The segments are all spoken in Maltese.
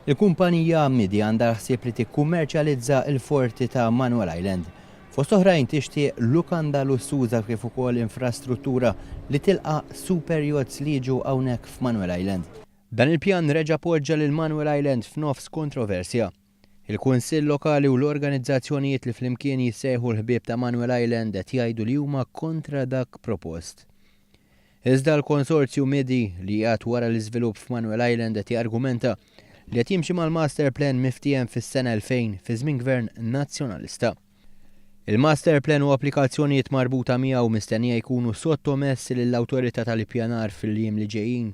Il-kumpanija Midi għandha l-ħsieb li tikkummerċjalizza l-forti ta' Manuel Island. Fost oħrajn tixtieq lukanda lussuża kif ukoll infrastruttura li tilqa' super yachts li jiġu hawnhekk f'Manuel Island. Dan il-pjan reġa' poġġa lil Manuel Island f'nofs kontroversja. Il-Kunsill Lokali u l-organizzazzjonijiet li flimkien jissejħu l-Ħbieb ta' Manuel Island qed jgħidu li huma kontra dak propost. Iżda l-konsorzju MIDI, li qiegħed wara l-iżvilupp f'Manuel Island qed jargumenta li qed jimxi mal-master plan miftiehem fis-sena 2000 fi żmien Gvern Nazzjonalista. Il-master plan u applikazzjonijiet marbuta miegħu mistennija jkunu sottomessi lill-Awtorità tal-Ippjanar fil-jiem li ġejjin.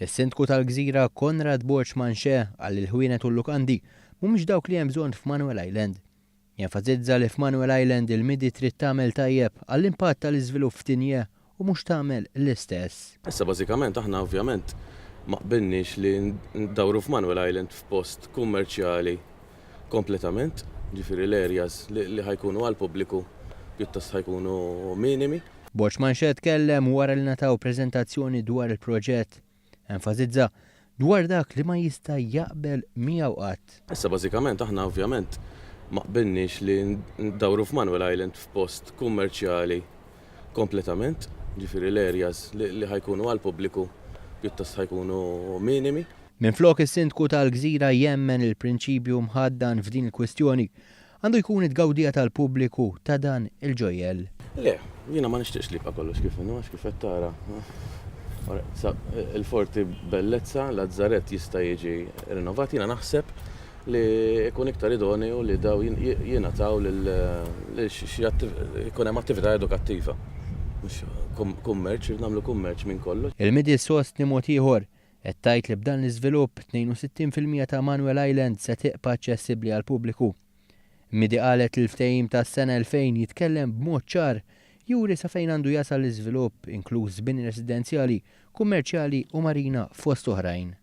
Is-Sindku tal-Gżira Conrad Borg Manché qal li l-ħwienet u l-lukandi mhumiex dawk li hemm bżonn f'Manuel Island. Jenfasizza li f'Manuel Island il-MIDI trid tagħmel tajjeb għall-impatt tal-iżvilupp f'Tignè u mhux tagħmel l-istess. Issa bażikament aħna ovvjament ma qbilniex li ndawru f'Manuel Island f'post kummerċjali kompletament, ġifieri l-areas li ħa jkunu għall-pubbliku pjuttost ħa jkunu minimi. Borg Manché tkellem wara li ngħataw preżentazzjoni dwar il-proġett. Enfasizza dwar dak li ma jista' jaqbel miegħu qatt. Issa bażikament aħna ovvjament ma qbilniex li ndawru f'Manuel Island f'post kummerċjali kompletament, ġifieri l-areas li ħa jkunu għall-pubbliku pjuttost ħa jkunu minimi. Minflok is-Sindku tal-Gżira jemmen li l-prinċipju mħaddan f'din il-kwistjoni għandu jkun it-tgawdija tal-pubbliku ta' dan il-ġojjell. Le, jiena ma nixtieqx li jibqa' kollox kif inhu għax kif qed tara il-Forti Bellezza, Lazzarett jista' jiġi rinnovat. Jiena naħseb li jkun iktar idoneu li daw jingħataw lil xi jkun hemm attività edukattiva. Mhux kummerċ, irid nagħmlu kummerċ minn kollox. Il-MIDI ssostni mod ieħor. Qed tgħid li b'dan l-iżvilupp, 62% ta' Manuel Island se tiqpa' aċċessibbli għall-pubbliku. Midi qalet li l-ftehim tas-sena 2000 jitkellem b'mod ċar, juri sa fejn għandu jasal l-iżvilupp, inkluż bini residenzjali, kummerċjali u marina fost oħrajn.